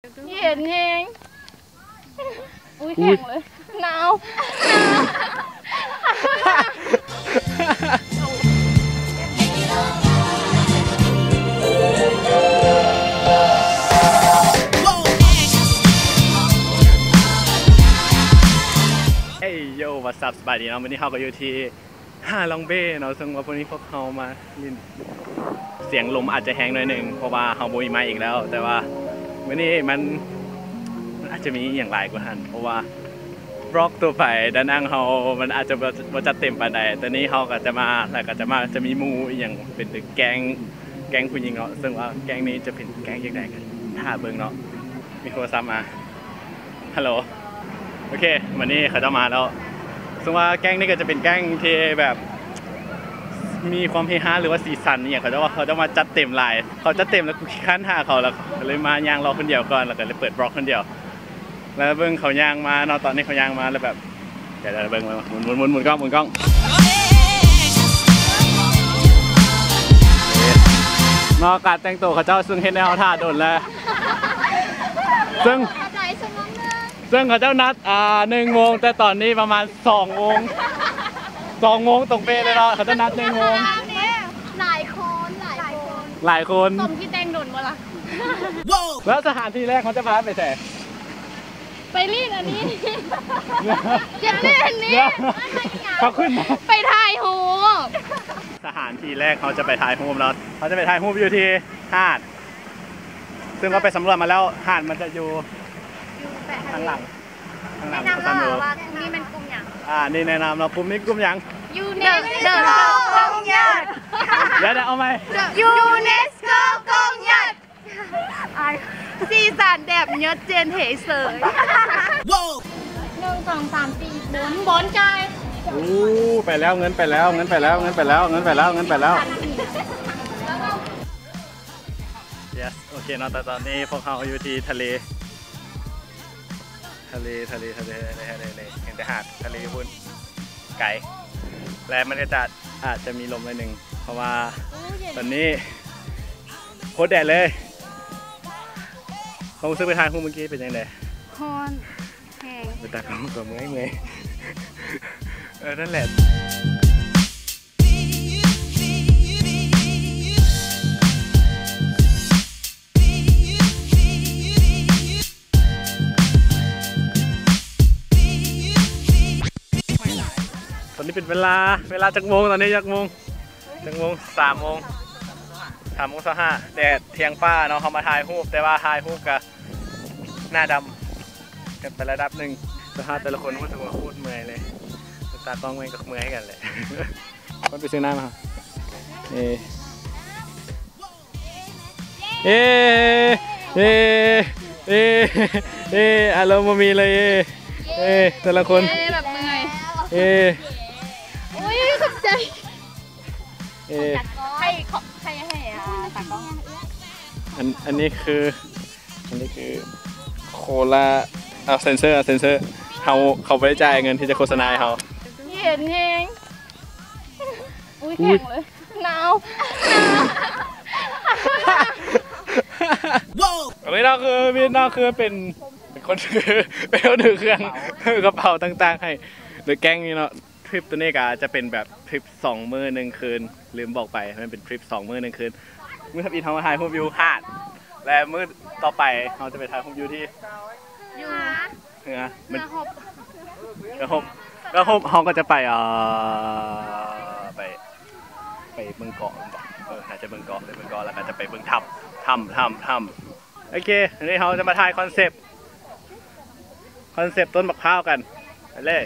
ເຢັນແຮງ. ອຸ້ຍ ອຸ້ຍ ແຂງເລີຍ ໜາວ. Hey yo, what's up? ສະບາຍດີເນາະ. ມື້ນີ້ເຮົາກໍຢູ່ທີ່ ຫາດລອງເບເນາະ, ເຊິ່ງວ່າມື້ນີ້ພວກເຮົາມາຫຼິ້ນ ສຽງລົມອາດຈະແຮງໜ້ອຍໜຶ່ງ ເພາະວ່າເຮົາບໍ່ມີໄມອີກແລ້ວ, ແຕ່ວ່າມື້ນີ້ມັນ ມັນອາດຈະມີອີ່ຫຍັງຫຼາຍກວ່າຫັ້ນ ເພາະວ່າບລັອກຕໍ່ໄປ ດານັງເຮົາ ມັນອາດຈະບໍ່ ບໍ່ຈັດເຕັມປານໃດ. ແຕ່ນີ້ເຮົາກໍຈະມາ ແລ້ວກໍຈະມາ ຈະມີໝູ່ອີ່ຫຍັງ ເປັນແກ້ງ ແກ້ງຜູ້ຍິງເນາະ, ເຊິ່ງວ່າແກ້ງນີ້ຈະເປັນແກ້ງຈັ່ງໃດ ກໍຖ້າເບິ່ງເນາະ. ມີໂທລະສັບມາ. ຮັລໂຫຼ ໂອເຄ ມື້ນີ້ເຂົາເຈົ້າມາແລ້ວ. ເຊິ່ງວ່າແກ້ງນີ້ກໍຈະເປັນແກ້ງທີ່ແບບມີຄວາມເຮຮາ ຫຼືວ່າສີສັນອີ່ຫຍັງ, ເຂົາເຈົ້າວ່າ ເຂົາເຈົ້າມາຈັດເຕັມຫຼາຍ, ເຂົາຈັດເຕັມແລ້ວ ກູຂີ້ຄ້ານຖ້າເຂົາ, ແລ້ວກໍເລີຍມາຍ່າງເລາະຄົນດຽວກ່ອນ, ແລ້ວກໍເລີຍເປີດບລັອກຄົນດຽວ. ແລ້ວເບິ່ງເຂົາຍ່າງມາເນາະ, ຕອນນີ້ເຂົາຍ່າງມາແລ້ວແບບ ດຽວໆ ເບິ່ງ ໝູນ ໝູນ ໝູນ ໝູນກ້ອງ ໝູນກ້ອງ. ເນາະ ການແຕ່ງໂຕເຂົາເຈົ້າ ເຊິ່ງເຮັດໃຫ້ເຮົາຖ້າດົນແລ້ວ, ເຊິ່ງ ເຊິ່ງເຂົາເຈົ້ານັດ ອ່າ ໜຶ່ງໂມງ ແຕ່ຕອນນີ້ປະມານສອງໂມງ ສອງໂມງຕົງເປະເລີຍເນາະ. ເຂົາເຈົ້ານັດໜຶ່ງໂມງ. ຫຼາຍຄົນ ຫຼາຍຄົນ ຫຼາຍຄົນ. ສົມທີ່ແຕ່ງດົນບໍ່ລະ? ແລ້ວສະຖານທີ່ແລກເຮົາຈະພາໄປໃສ? ໄປຫຼິ້ນອັນນີ້ ຢ່າຫຼິ້ນອັນນີ້ ເຂົາຂຶ້ນ ໄປຖ່າຍຮູບ. ສະຖານທີ່ແລກເຮົາຈະໄປຖ່າຍຮູບເນາະ, ເຮົາຈະໄປຖ່າຍຮູບຢູ່ທີ່ຫາດ, ເຊິ່ງວ່າໄປສຳຫຼວດມາແລ້ວ, ຫາດມັນຈະຢູ່ ຢູ່ແປະທະເລ ທາງຫຼັງ ທາງຫຼັງ. ແນະນຳ ເຂົາ ວ່າ ວ່ານີ້ແມ່ນກຸ່ມຫຍັງ? ອ່າ ນີ້ແນະນຳເນາະ, ກຸ່ມນີ້ກຸ່ມຫຍັງ? ຢູເນສໂກ ກົງຫຍັດ. ດຽວໆ ເອົາໃໝ່ ຢູເນສໂກ ກົງຫຍັດ. ອາຍ ສີສັນແບບຍອດເຈນເທເສີຍ. ໜຶ່ງ ສອງ ສາມ ສີ່ ບົນ ບົນຈ່າຍ. ໂອ້ ໄປແລ້ວ ເງິນໄປແລ້ວ ເງິນໄປແລ້ວ ເງິນໄປແລ້ວ ເງິນໄປແລ້ວ ເງິນໄປແລ້ວ. Yes ໂອເຄເນາະ, ແຕ່ຕອນນີ້ພວກເຮົາຢູ່ທີ່ທະເລ ທະເລ ທະເລ ທະເລ ເຫັນແຕ່ຫາດທະເລພຸ້ນ ໄກ ແລະ ມັນກໍຈະ ອາດຈະມີລົມໜ້ອຍໜຶ່ງ ເພາະວ່າ ໂອ້ ເຢັນ ຕອນນີ້ໂຄດແດດເລີຍ. ຄວາມຮູ້ສຶກໄປຖ່າຍຮູບມື້ກີ້ເປັນຈັ່ງໃດ? ຮ້ອນແຮງ. ເປັນຕາກ້ອງກໍເມື່ອຍໆ. ເອີ ນັ້ນແຫຼະ. ຕອນນີ້ເປັນເວລາ ເວລາຈັກໂມງ? ຕອນນີ້ຈັກໂມງ? ຈັກໂມງ? ສາມໂມງ ສາມໂມງຊາວຫ້າ. ແດດທ່ຽງຟ້າເນາະ, ເຮົາມາຖ່າຍຮູບ ແຕ່ວ່າຖ່າຍຮູບກະໜ້າດຳກັນໄປລະດັບໜຶ່ງ. ສະພາບແຕ່ລະຄົນຮູ້ສຶກວ່າໂຄດເມື່ອຍເລີຍ, ຕາກ້ອງແມ່ງກໍເມື່ອຍຄືກັນແຫຼະ. ມັນໄປຊື້ນ້ຳມາ. ເອ ເອ ເອ ເອ ອາລົມບໍ່ມີເລີຍ. ເອ ເອ ແຕ່ລະຄົນ. ເອ ແບບເມື່ອຍ. ເອ ໂອ້ຍ ຂອບໃຈ. ເອ ໃຫ້ ໃຫ້ ໃຫ້ ອ່າ ຕາກ້ອງ. ອັນ ອັນນີ້ຄື ອັນນີ້ຄືໂຄລາ. ເອົາ ເຊັນເຊີ ເຊັນເຊີ. ເຮົາ ເຂົາບໍ່ໄດ້ຈ່າຍເງິນທີ່ຈະໂຄສະນາໃຫ້ເຮົາ. ເຢັນແຮງ. ອຸ້ຍ ອຸ້ຍ ແຂງເລີຍ ໜາວ. ອັນນີ້ເນາະ ຄືວິນເນາະ ຄືເປັນ ເປັນຄົນຖື ເປັນຄົນຖືເຄື່ອງ ຖືກະເປົາຕ່າງໆໃຫ້ ໂດຍແກ້ງນີ້ເນາະ. ທຣິບໂຕນີ້ກະຈະເປັນແບບທຣິບສອງມື້ໜຶ່ງຄືນ, ລືມບອກໄປ ມັນເປັນທຣິບສອງມື້ໜຶ່ງຄືນ. ມື້ທຳອິດເຮົາມາຖ່າຍຮູບຢູ່ຫາດ ແລະ ມື້ຕໍ່ໄປເຮົາຈະໄປຖ່າຍຮູບຢູ່ທີ່ ຢູ່ ເຮືອ ເຮືອຮົບ ເຮືອຮົບ ເຮືອຮົບ ເຮົາກໍຈະໄປ ເອີ ໄປ ໄປເບິ່ງເກາະ ເອີ ໜ້າຈະເບິ່ງເກາະ ໄປເບິ່ງເກາະ ແລ້ວກໍຈະໄປເບິ່ງຖ້ຳ ຖ້ຳ ຖ້ຳ ຖ້ຳ. ໂອເຄ ອັນນີ້ເຮົາຈະມາຖ່າຍຄອນເຊັບ ຄອນເຊັບຕົ້ນບັກພ້າວກັນ ໄປເລີຍ.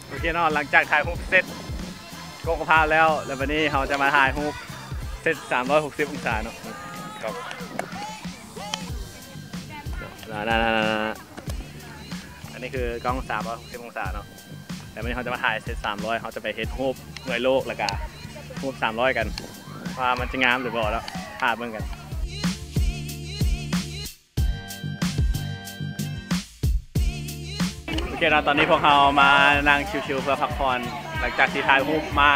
ໂອເຄເນາະ ຫຼັງຈາກຖ່າຍຮູບເຊັດ ໂກໂກ້ພາແລ້ວ ແລ້ວບັດນີ້ເຮົາຈະມາຖ່າຍຮູບເຊັດສາມຮ້ອຍຫົກສິບອົງສາເນາະ. ອັນນີ້ຄືກ້ອງສາມຮ້ອຍຫົກສິບອົງສາເນາະ. ແລ້ວມື້ນີ້ເຮົາຈະມາຖ່າຍເຊັດສາມຮ້ອຍ ເຮົາຈະໄປເຮັດຮູບເມື່ອຍໂລກ ແລ້ວກະຮູບສາມຮ້ອຍກັນ ວ່າມັນຈະງາມຫຼືບໍ່ເນາະ. ຖ້າເບິ່ງກັນ. ໂອເຄເນາະ ຕອນນີ້ພວກເຮົາມານັ່ງຊິວໆເພື່ອພັກຜ່ອນ ຫຼັງຈາກທີ່ຖ່າຍຮູບມາ.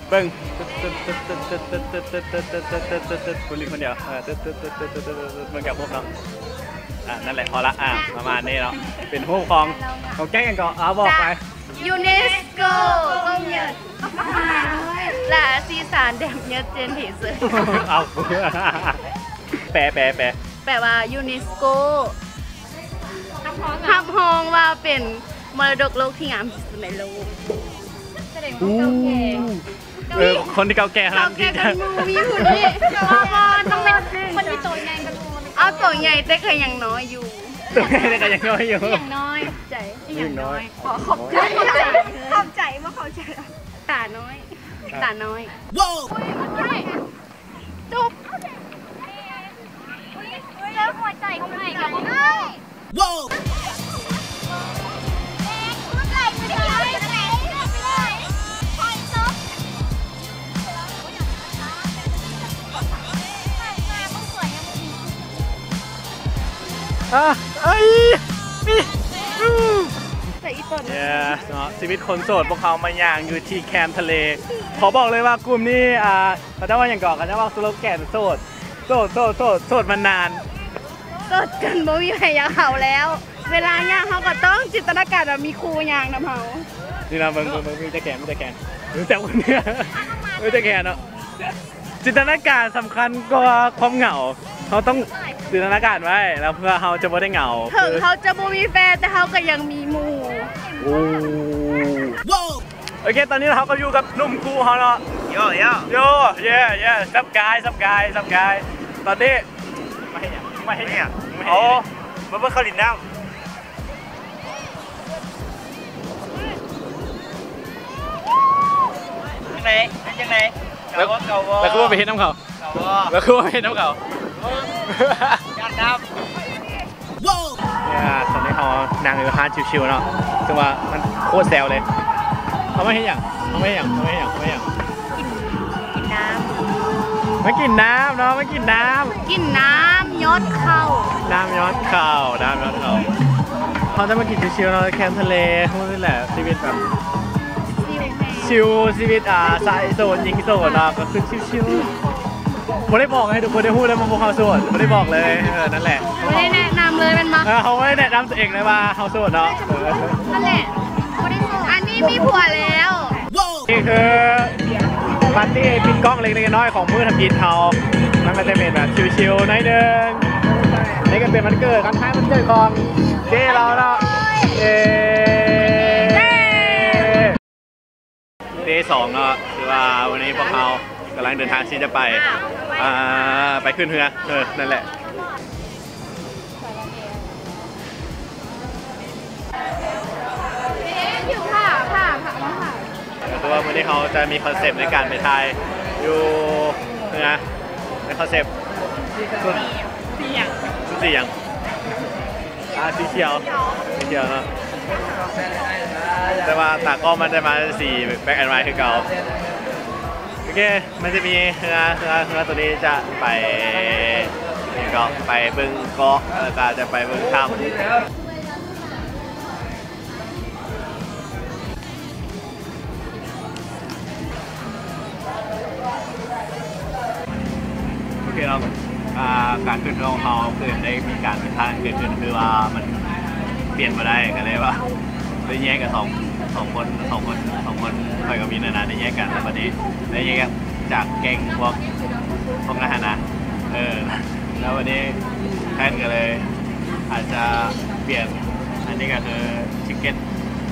ເບິ່ງ ຜູ້ລິງຄົນດຽວ ເອີ ເບິ່ງກັບຮູບເນາະ. ອ່າ ນັ້ນແຫຼະ ພໍລະ ອ່າ ປະມານນີ້ເນາະ ເປັນຮູບຂອງ ຂອງແກ້ງຫຍັງເກາະ ເອົາ ບອກໄປ. ຢູເນສໂກ ກອງຫຍັງ ລະ ສານແດບເງືອດເຈນເທເຊີ ເອົາ ແປ ແປ ແປ ແປວ່າ ຢູເນສໂກ ຮັບຮອງວ່າເປັນມໍລະດົກໂລກທີ່ງາມທີ່ສຸດໃນໂລກ. ສະແດງວ່າເກົ່າແກ່ ເອີ ຄົນທີ່ເກົ່າແກ່ເທົ່ານັ້ນທີ່ຈະ ມີຜູ້ນີ້ ຕ້ອງເປັນຄົນມີໂຕໃຫຍ່ ເອົາ ໂຕໃຫຍ່ແຕ່ກໍຍັງນ້ອຍຢູ່ ໂຕໃຫຍ່ແຕ່ກໍຍັງນ້ອຍຢູ່ ຍັງນ້ອຍ ໃຈ ຍັງນ້ອຍ ຂໍຂອບໃຈ ຂອບໃຈ ບໍ່ເຂົ້າໃຈ ຕານ້ອຍ ຕານ້ອຍ ວ້າວ ຈົບ. ເລີກຫົວໃຈຂອງໃໝ່ກັນເລີຍ ວ້າວ ອ່ະ ເອີຍ ເນາະ ຊີວິດຄົນໂສດ ພວກເຮົາມາຍ່າງຢູ່ທີ່ແຄມທະເລ ຂໍບອກເລີຍວ່າກຸ່ມນີ້ ອ່າ ເຂົາເຈົ້າວ່າຫຍັງເກາະ ເຂົາເຈົ້າວ່າສະໂລແກນ ໂສດ ໂສດ ໂສດ ໂສດ ໂສດມານານ ໂສດຈົນບໍ່ມີໃຜຢາກເອົາແລ້ວ ເວລາຍ່າງເຮົາກໍຕ້ອງຈິນຕະນາການວ່າມີຄູ່ຍ່າງນຳເຮົາ ນີ້ນະ ເບິ່ງ ເບິ່ງ ເບິ່ງ ມີແຕ່ແຂນ ມີແຕ່ແຂນ ມີແຕ່ຄົນດຽວ ມີແຕ່ແຂນເນາະ. ຈິນຕະນາການສຳຄັນກວ່າຄວາມເຫງົາ ເຮົາຕ້ອງຈິນຕະນາການໄວ້ ແລ້ວເພື່ອເຮົາຈະບໍ່ໄດ້ເຫງົາ ເຖິງເຮົາຈະບໍ່ມີແຟນ ແຕ່ເຮົາກໍຍັງມີໝູ່ ໂອ້ ໂອເຄ ຕອນນີ້ເຮົາກໍຢູ່ກັບໜຸ່ມຄູ່ເຮົາເນາະ ໂຢ ໂຢ ໂຢ ເຢ ເຢ ສະບາຍ ສະບາຍ ສະບາຍ ຕອນນີ້ ມາເຮັດຫຍັງ ມາເຮັດຫຍັງ ໂອ້ ມາເບິ່ງເຂົາຫຼິ້ນນ້ຳ ຈັ່ງໃດ ເປັນຈັ່ງໃດ ເກົ່າບໍ່ ເກົ່າບໍ່ ແລ້ວຄືວ່າໄປເຮັດນຳເຂົາ ເກົ່າບໍ່ ແລ້ວຄືວ່າໄປເຮັດນຳເຂົາ ຢ້ານນ້ຳ. ເອີ ຕອນນີ້ເຮົານັ່ງຢູ່ຮ້ານຊິວໆເນາະ ເຊິ່ງວ່າມັນໂຄດແຊວເລີຍ ເຮົາມາເຮັດຫຍັງ ເຮົາມາເຮັດຫຍັງ ເຮົາມາເຮັດຫຍັງ ເຮົາມາເຮັດຫຍັງ ກິນນ້ຳ ມາກິນນ້ຳເນາະ ມາກິນນ້ຳ ກິນນ້ຳຍອດເຂົ້າ ນ້ຳຍອດເຂົ້າ ນ້ຳຍອດເຂົ້າ ເຮົາຈະມາກິນຊິວໆເນາະ ແຄມທະເລ ຮູ້ນີ້ແຫຼະ ຊີວິດແບບ ຊິວ ຊີວິດ ອ່າ ຊາຍໂສດ ຍິງໂສດເນາະ ກໍຄືຊິວໆ ບໍ່ໄດ້ບອກໃຫ້ທຸກຄົນໄດ້ຮູ້ເລີຍວ່າພວກເຮົາໂສດ ບໍ່ໄດ້ບອກເລີຍ ເອີ ນັ້ນແຫຼະ ບໍ່ໄດ້ແນະນຳເລີຍແມ່ນບໍ່ ເອີ ເຮົາບໍ່ໄດ້ແນະນຳຕົວເອງເລີຍວ່າເຮົາໂສດເນາະ ເອີ ນັ້ນແຫຼະ ບໍ່ໄດ້ໂສດ ອັນນີ້ມີຜົວແລ້ວ ນີ້ຄືປາຕີ້ປິດກ້ອງເລັກໆນ້ອຍໆຂອງມື້ທຳອິດເຮົາ ມັນກໍຈະເປັນແບບຊິວໆໜ້ອຍໜຶ່ງ ນີ້ກໍເປັນວັນເກີດ ວັນຄ້າຍວັນເກີດຂອງເຈ້ເຮົາເນາະ ເຢ້. Day ສອງເນາະ ຄືວ່າວັນນີ້ພວກເຮົາກຳລັງເດີນທາງທີ່ຈະໄປ ອ່າ ໄປຂຶ້ນເຮືອ ເອີ ນັ້ນແຫຼະ ຄືວ່າມື້ນີ້ເຮົາຈະມີຄອນເຊັບໃນການໄປຖ່າຍຢູ່ເຮືອ ໃນຄອນເຊັບຊຸດ ຊຸດສີຫຍັງ? ອ່າ ສີຂຽວ ສີຂຽວເນາະ ແຕ່ວ່າຕາກ້ອງມັນຈະມາສີ black and white ຄືເກົ່າ ໂອເຄ ມັນຈະມີເຮືອ ເຮືອ ເຮືອໂຕນີ້ຈະໄປ ເກາະ ໄປເບິ່ງເກາະ ແລ້ວກໍຈະໄປເບິ່ງຖ້ຳ ໂອເຄເນາະ ອ່າ ການຂຶ້ນເຮືອຂອງເຮົາຄືໄດ້ມີການຜິດພາດເກີດຂຶ້ນ ຄືວ່າມັນປ່ຽນບໍ່ໄດ້ ກໍເລີຍວ່າໄດ້ແຍກກັນສອງ ສອງຄົນ ສອງຄົນ ສອງຄົນ ຂ້ອຍກັບມິນນະ ໄດ້ແຍກກັນ ແລ້ວບັດນີ້ໄດ້ແຍກກັນຈາກແກ້ງພວກ ພວກນັ້ນຫັ້ນນະ ເອີ ແລ້ວບັດນີ້ແພນກໍເລີຍອາດຈະປ່ຽນ ອັນນີ້ກໍຄື ຕິກເກັດ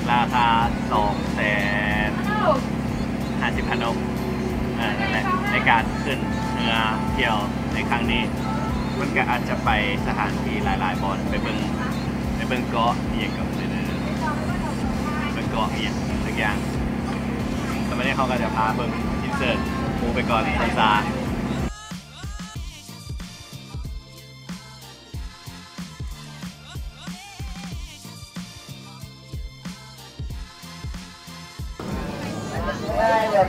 ລາຄາສອງແສນຫ້າສິບພັນໂດ ເອີ ນັ້ນແຫຼະ ໃນການຂຶ້ນເຮືອທ່ຽວໃນຄັ້ງນີ້ ມັນກໍອາດຈະໄປສະຖານທີ່ຫຼາຍໆບ່ອນ ໄປເບິ່ງ ໄປເບິ່ງເກາະອີ່ຫຍັງກໍຄື ເບິ່ງເກາະອີ່ຫຍັງສັກຢ່າງ ແລ້ວບັດນີ້ເຮົາກໍຈະພາເບິ່ງ insert ໝູ່ໄປກ່ອນຊ້າໆ. ຈັບ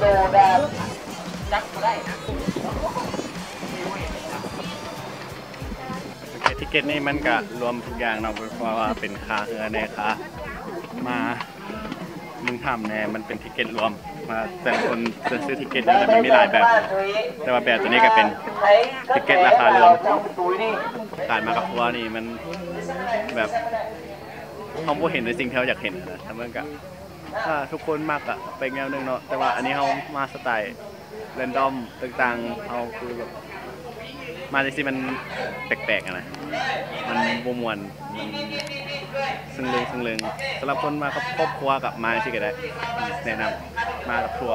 ບໍ່ໄດ້ນະ ດນີ້ມັນກະລວມທຸກຢ່າງເນາະ ບໍ່ວ່າເປັນຄ່າເຮືອແດ່ ຄ່າມາເບິ່ງຖ້ຳແດ່ ມັນເປັນທິກເກັດລວມ ວ່າແຕ່ລະຄົນຈະຊື້ທິກເກັດແນວໃດ ມັນມີຫຼາຍແບບ ແຕ່ວ່າແບບໂຕນີ້ກະເປັນທິກເກັດລາຄາລວມ. ການມາກັບທົວນີ້ມັນແບບ ເຮົາບໍ່ເຫັນໃນສິ່ງທີ່ເຮົາຢາກເຫັນນະ ຖ້າເບິ່ງກະ ຖ້າທຸກຄົນມັກກະເປັນແນວໜຶ່ງເນາະ ແຕ່ວ່າອັນນີ້ເຮົາມາສະໄຕແຣນດອມຕ່າງໆ ເຮົາຄືແບບ ມາຈັ່ງຊີ້ມັນແປກໆຫັ້ນນະ ມັນບໍ່ມ່ວນ ມັນຊຶ້ງເລິງ ຊຶ້ງເລິງ. ສຳລັບຄົນມາກັບຄອບຄົວກະມາຈັ່ງຊີ້ກະໄດ້ ແນະນຳມາກັບທົວ.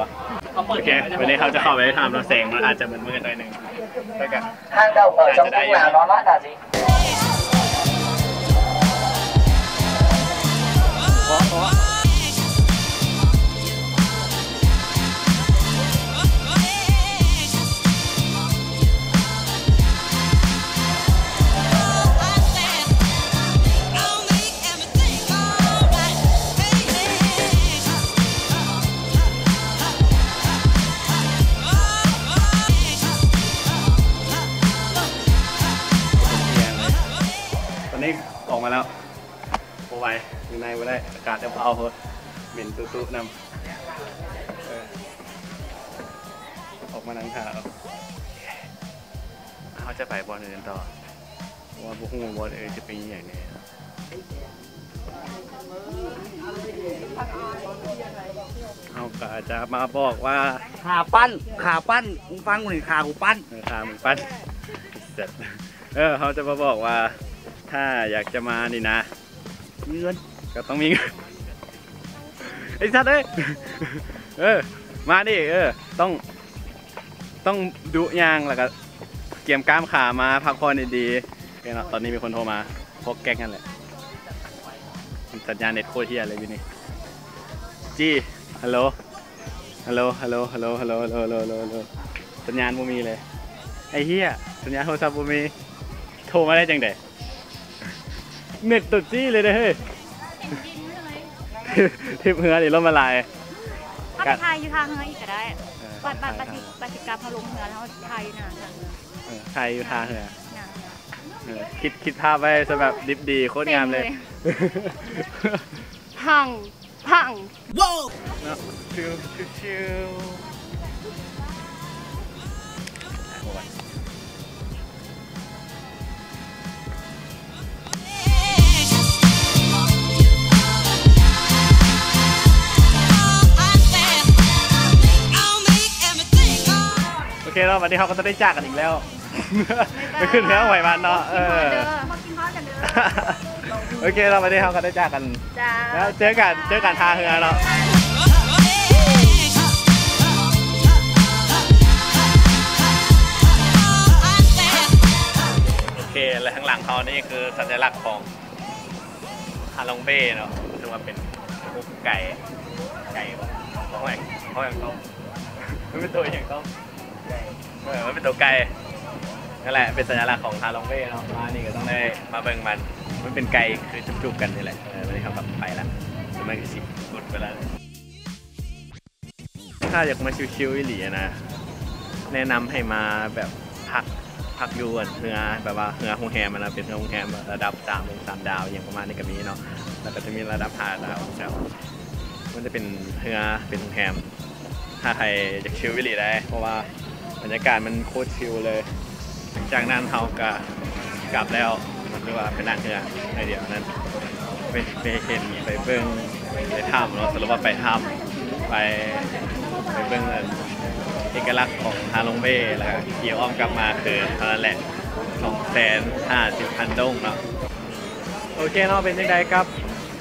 ໂອເຄ ວັນນີ້ເຮົາຈະເຂົ້າໄປຖ້ຳເນາະ ແສງມັນອາດຈະມືດໆໜ້ອຍໜຶ່ງ ແຕ່ກະ ຕອນນີ້ອອກມາແລ້ວ ບໍ່ໄຫວ ຢູ່ໃນບໍ່ໄດ້ ອາກາດຈະເຜົາ ເໝັນຕຸໆນຳ. ເອີ ອອກມານັ່ງຖ້າ ເຮົາຈະໄປບ່ອນອື່ນຕໍ່ ເພາະວ່າບໍ່ຮູ້ບ່ອນອື່ນຈະມີຫຍັງແດ່. ເຮົາກະຈະມາບອກວ່າ ຂາປັ້ນ ຂາປັ້ນ ມຶງຟັງກູນີ້ ຂາກູປັ້ນ ເອີ ຂາມຶງປັ້ນ ເອີ ເຮົາຈະມາບອກວ່າ ຖ້າຢາກຈະມານີ້ນະ ມີເງິນ ກະຕ້ອງມີເງິນ ໄອ້ສັດເອີຍ ເອີ ມານີ້ ເອີ ຕ້ອງ ຕ້ອງດຸຍ່າງ ແລ້ວກະກຽມກ້າມຂາມາພັກຜ່ອນດີໆ. ໂອເຄເນາະ ຕອນນີ້ມີຄົນໂທມາ ພວກແກັງຫັ້ນແຫຼະ ສັນຍານເນັດໂຄດເຫ້ຍເລີຍຢູ່ນີ້ ຈີ ຮັນໂຫຼ ຮັນໂຫຼ ຮັນໂຫຼ ສັນຍານບໍ່ມີເລີຍ ໄອ້ເຫ້ຍ ສັນຍານໂທລະສັບບໍ່ມີ ໂທມາໄດ້ຈັ່ງໃດ? ເນັດຕົວຈີ້ເລີຍເດ້ເຮີ້ຍ ທິບເຮືອນີ້ລົມລະລາຍ ເຮົາໄປຖ່າຍຢູ່ທ່າເຮືອອີກກະໄດ້ ເອີ ບາດ ບາດ ບາດຊິກັບ ເຮົາລົງເຮືອແລ້ວເຮົາຖ່າຍຢູ່ໜ້າທ່າເຮືອ ເອີ ຖ່າຍຢູ່ທ່າເຮືອ ໜ້າເຮືອ ເອີ ຄິດ ຄິດພາບໄວ້ຊະແບບດິບດີ ໂຄດງາມເລີຍ ພັງ ພັງ ເນາະ ຊິວໆໆ ໂອເຄເນາະ ບັດນີ້ເຮົາກະຕ້ອງໄດ້ຈາກກັນອີກແລ້ວ ໄປຂຶ້ນເຮືອໄຫວບານເນາະ ເອີ ໂອເຄເນາະ ວັນນີ້ເຮົາກະໄດ້ຈາກກັນ ເຈີກັນ ເຈີກັນທ່າເຮືອເນາະ ໂອເຄ ແລະ ທາງຫຼັງເຮົານີ້ຄືສັນຍາລັກຂອງ ຮາລົງເບເນາະ ຖືວ່າເປັນໄກ່ ໄກ່ບໍ່ ເຂົາເອີ້ນ ເຂົາເອີ້ນ ມັນເປັນໂຕອີ່ຫຍັງຕ້ອງ ເອີ ມັນເປັນໂຕໄກ່ ນັ້ນແຫຼະ ເປັນສັນຍາລັກຂອງຮາລົງເບເນາະ ມານີ້ກະຕ້ອງໄດ້ມາເບິ່ງມັນ ມັນເປັນໄກ່ຄືຈູບໆກັນນີ້ແຫຼະ ເອີ ວັນນີ້ເຮົາກະໄປລະ ມັນກະຊິຫຼຸດໄປລະ. ຖ້າຢາກມາຊິວໆອີ່ຫຼີຫັ້ນນະ ແນະນຳໃຫ້ມາແບບພັກ ພັກຢູ່ເຮືອ ແບບວ່າເຮືອໂຮງແຮມຫັ້ນນະ ເປັນເຮືອໂຮງແຮມລະດັບສາມ ສາມດາວ ອີ່ຫຍັງປະມານນີ້ກະມີເນາະ ແລ້ວກະຈະມີລະດັບຫ້າດາວ ມັນຈະເປັນເຮືອ ເປັນໂຮງແຮມ ຖ້າໃຜຢາກຊິວອີ່ຫຼີໄດ໋ ເພາະວ່າບັນຍາກາດມັນໂຄດຊິວເລີຍ. ຈາກນັ້ນເຮົາກະ ກັບແລ້ວ ຄືວ່າໄປນັ່ງເຮືອໜ້ອຍດຽວນັ້ນ ໄປ ໄປເຫັນ ໄປເບິ່ງ ໄປຖ້ຳເນາະ ສະຫຼຸບວ່າໄປຖ້ຳ ໄປ ໄປເບິ່ງອັນເອກະລັກຂອງຮາລົງເບ ແລ້ວກະຂີ່ອ້ອມກັບມາຄືເທົ່ານັ້ນແຫຼະ ສອງແສນຫ້າສິບພັນດົງເນາະ. ໂອເຄເນາະ ເປັນຈັ່ງໃດກັບ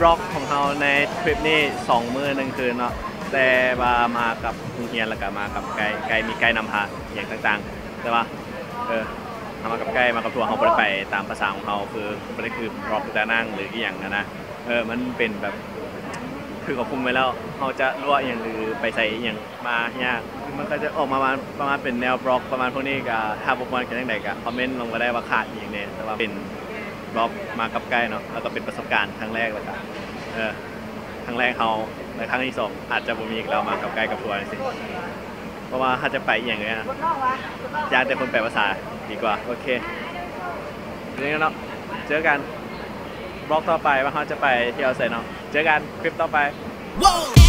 ບລັອກຂອງເຮົາໃນທຣິບນີ້ ສອງມື້ໜຶ່ງຄືນເນາະ ແຕ່ວ່າມາກັບໂຮງຮຽນ ແລ້ວກະມາກັບໄກ ໄກ ມີໄກນຳພາອີ່ຫຍັງຕ່າງໆ ແຕ່ວ່າ ເອີ ເຮົາມາກັບໄກ ມາກັບທົວ ເຮົາບໍ່ໄດ້ໄປຕາມພາສາຂອງເຮົາ ຄືບໍ່ໄດ້ຄືບລັອກດານັງ ຫຼື ອີ່ຫຍັງຫັ້ນນະ ເອີ ມັນເປັນແບບ ຖືກເຂົາຄຸມໄວ້ແລ້ວ ເຮົາຈະລົວະອີ່ຫຍັງ ຫຼື ໄປໃສອີ່ຫຍັງ ມາຍາກ ມັນກະຈະອອກມາປະມານເປັນແນວບລັອກປະມານພວກນີ້ ກະຖ້າບໍ່ມ່ວນກະຈັ່ງໃດກະຄອມເມັນລົງມາໄດ້ວ່າຂາດອີ່ຫຍັງແດ່ ແຕ່ວ່າເປັນບລັອກມາກັບໄກເນາະ ແລ້ວກະເປັນປະສົບການຄັ້ງແລກ ແລ້ວກະ ເອີ ຄັ້ງແລກເຮົາ ແລະ ຄັ້ງທີສອງອາດຈະບໍ່ມີອີກແລ້ວ ມາກັບໄກກັບທົວຈັ່ງຊີ້ ເພາະວ່າຖ້າຈະໄປອີ່ຫຍັງເລີຍ ຢ້ານແຕ່ຄົນແປພາສາດີກວ່າ. ໂອເຄ ເປັນຈັ່ງໃດເນາະ ເຈີກັນ ບລັອກຕໍ່ໄປວ່າເຮົາຈະໄປທ່ຽວໃສເນາະ. ເຈີກັນຄລິບຕໍ່ໄປ.